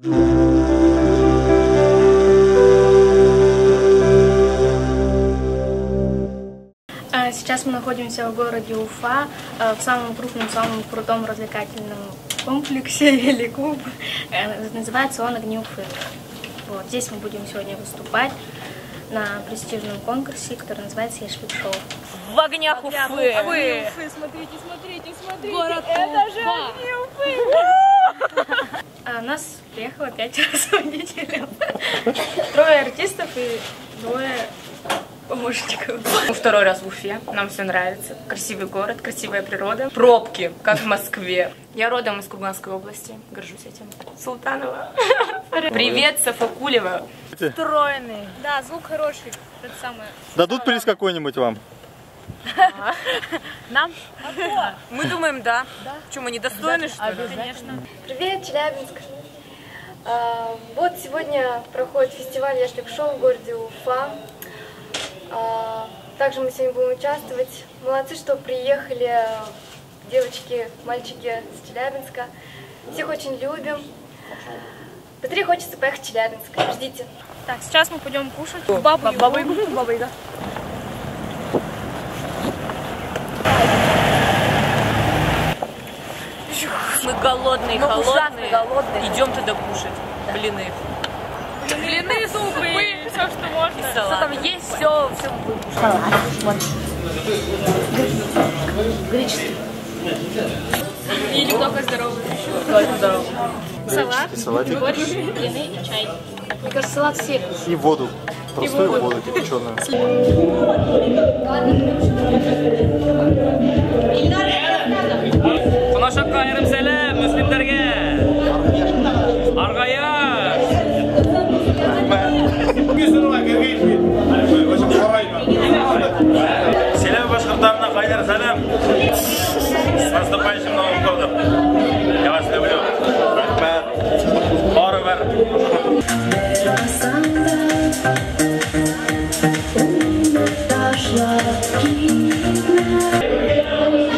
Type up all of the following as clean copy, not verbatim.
Сейчас мы находимся в городе Уфа, в самом крупном, самом крутом развлекательном комплексе или клуб. Называется он «Огни Уфы». Вот, здесь мы будем сегодня выступать на престижном конкурсе, который называется «Яшьлек шоу». В огнях Уфы! Огни Уфы, смотрите, смотрите, смотрите! Город это же Уфа. Огни Уфы! А нас приехало 5 руководителей. Трое артистов и двое помощников. Мы второй раз в Уфе, нам все нравится. Красивый город, красивая природа. Пробки, как в Москве. Я родом из Курганской области, горжусь этим. Султанова. Привет, Сафакулева. Стройный. Да, звук хороший. Это самое. Дадут приз какой-нибудь вам? Нам? Мы думаем, да. Чем мы недостойны, что ли? Конечно. Привет, Челябинск. Вот сегодня проходит фестиваль Яшьлек шоу в городе Уфа. Также мы сегодня будем участвовать. Молодцы, что приехали девочки, мальчики с Челябинска. Всех очень любим. Быстрее хочется поехать в Челябинск. Ждите. Так, сейчас мы пойдем кушать. Бабу Ягу. Баба Яга. Мы голодные, Мы холодные. ужасно голодные. Идем туда кушать. Блины. Блины, супы, все, что можно. И салат. Что там есть, все, все мы будем кушать. Салат. Греческий. Или только здоровый. Только здоровый. Салат, салатик, борщ, блины и чай. Мне кажется, салат все. И воду. Простую воду кипяченую. Кунашакка айрым сәлам, мөслимдәргә. Аргаяш. Сәлам башҡорттарына ҡайнар сәлам. С наступающим Новым годом. Я вас люблю. Рәхмәт. Барыбер.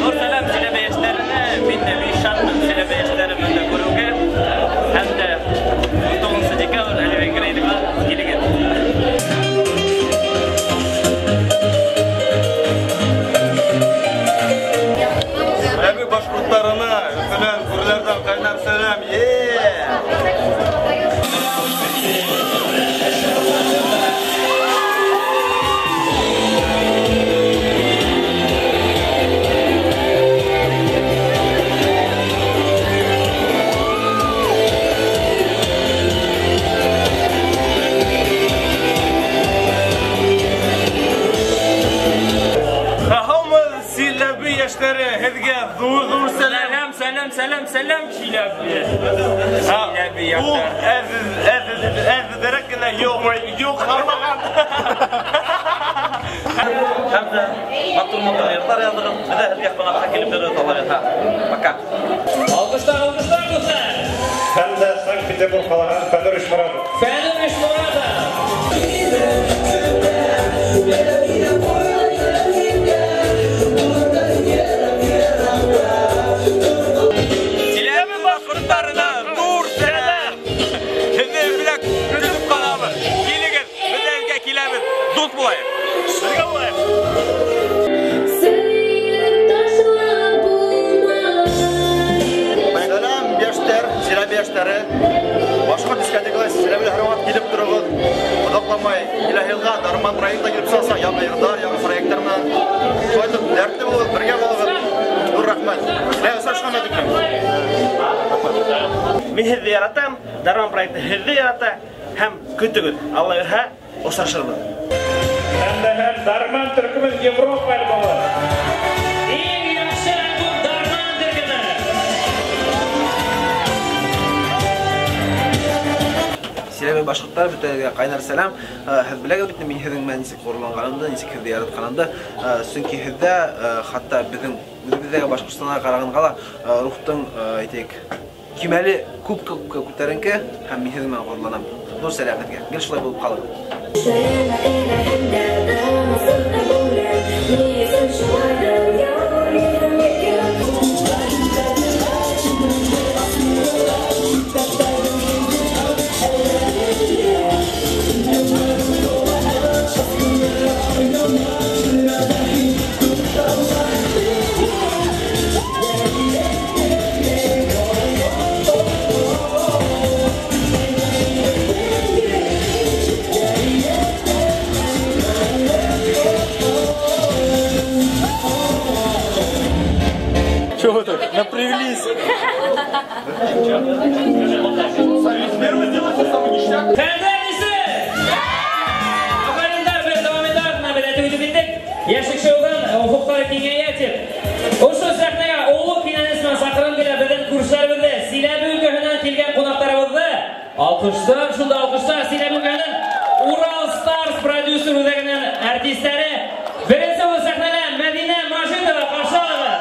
Ҙур сәләм Силәбе йәштәренә. Мин дә бик шатмын Силәбе йәштәре бында күреүгә. Һәм дә 19 декабрь Оливия Грейдға килегеҙ. Силәбе башҡорттарына Өфөнән, Бүрләрҙән ҡайнар сәләм. Һеҙгә ҙур-ҙур сәләм, сәләм, сәләм, сәләм, Чиләбе. Чиләбе яҡтар. Әҙерәк кенә юҡ ҡалмаған. Һәм дә матур-матур йырҙар яҙығыҙ. Беҙ һеҙгә ҡунаҡҡа килеп йөрөрбөҙ, Алла бирһә. Пока. Алҡыштар, алҡыштар, дуҫтар. Һәм дә Санкт-Петербург ҡалаһынан Фәнүр Ишморатов. Фәнүр Ишморатов. Дуҫ булайыҡ. Бергә булайыҡ. Сәләм, йәштәр, Силәбе йәштәре. Башҡорт дискотекала Силәбелә һәр ваҡыт килеп тороғоҙ. Оҙаҡламай киләһе йылға Дарман проекты килеп сығасаҡ, яңы йырҙар, яңы проекттар менән. Шулай итеп, дәртле булығыҙ, бергә булығыҙ. Ҙур рәхмәт. Осрашҡанға тиклем. Мин һеҙҙе яратам, Дарман проекты һеҙҙе ярата һәм көтөгөҙ. Алла бирһә, осрашырбыҙ. Һәм дә һәм Дарман төркөмө Европа альбомы. Иң яҡшы альбом Дарман төркөмө. Силәбе башҡорттар бөтәгеҙгә ҡайнар сәләм. Һеҙ беләгеҙ бит мин һеҙҙең менән нисек ғорурланғанымды, нисек һеҙҙе яратҡанымды. Сөнки һеҙҙә хатта беҙҙең үҙебеҙҙәге Башҡортостанға ҡарағанға ла рухтың, әйтәйек, кимәле күп-күп күтәренке һәм мин һеҙҙең менән ғорурланам. Ҙур сәләм һеҙгә. Гел шулай булып ҡалығыҙ. Алҡыштар, шунда алҡыштар Силәбе өлкәһенең Урал Старс продюсер үҙәгенең артистары. Беренсе булып сәхнәлә Мәҙинә Мажитова, ҡаршы алығыҙ.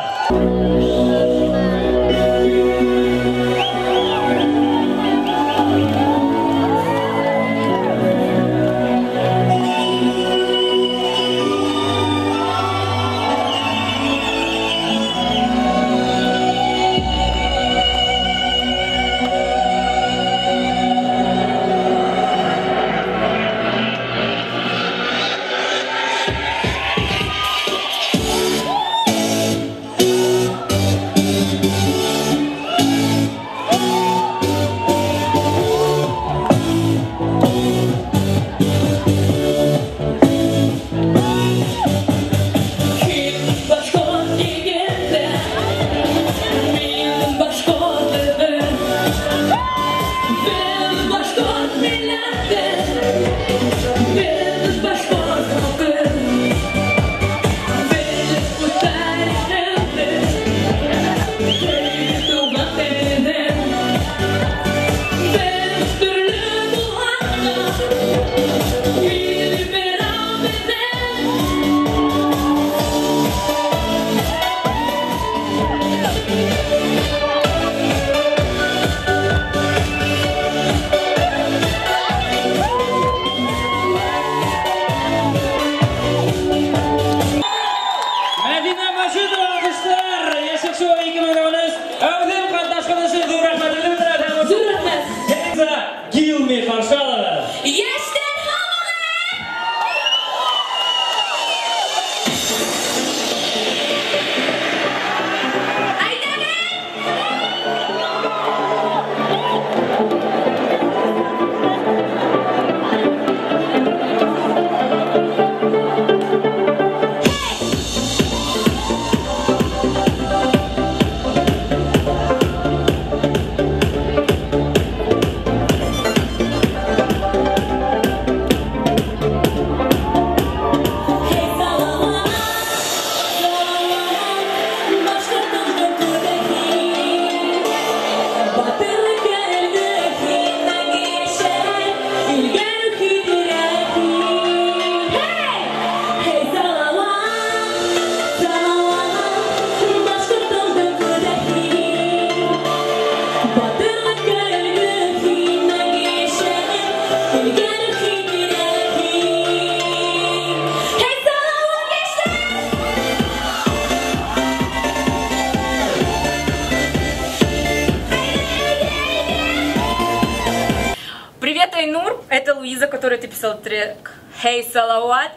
Это Луиза, которая ты писал трек «Hey, Салават».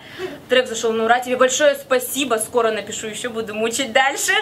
Трек зашел на ура. Тебе большое спасибо. Скоро напишу еще, буду мучить дальше.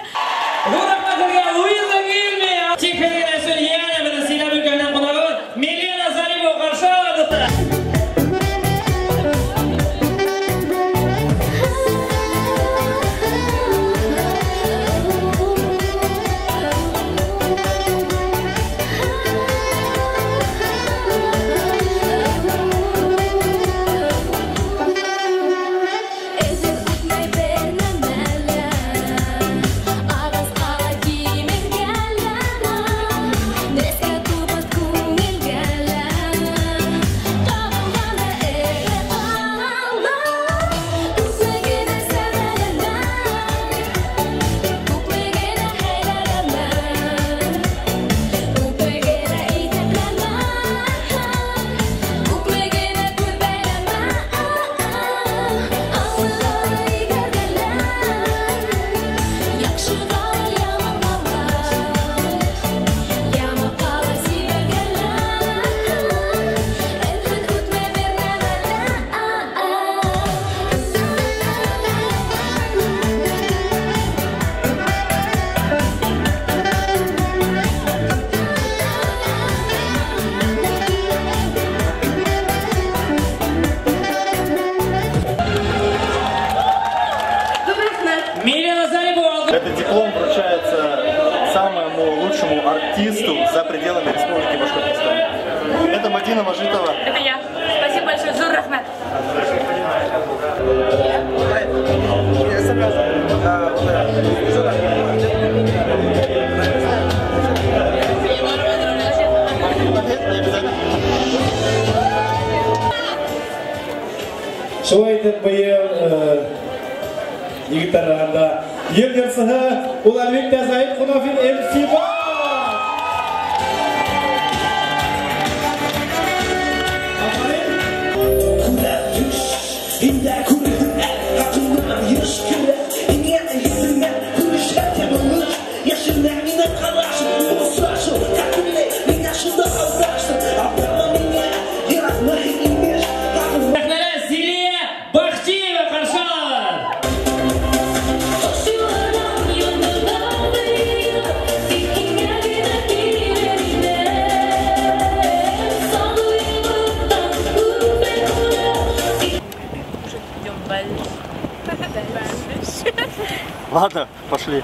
Этот диплом вручается самому лучшему артисту за пределами Республики Башкортостан. Это Мадина Мажитова. Это я. Спасибо большое. Зур рахмат. Не обязательно. Шулай итеп быйыл егеттәр араһында йыл йырсыһы ул, әлбиттә, Заһид Ҡонафин MC Бар. Афарин! Сәхнәлә Зилия Бахтиева, ҡаршы алабыҙ. Идем дальше. Ладно, пошли.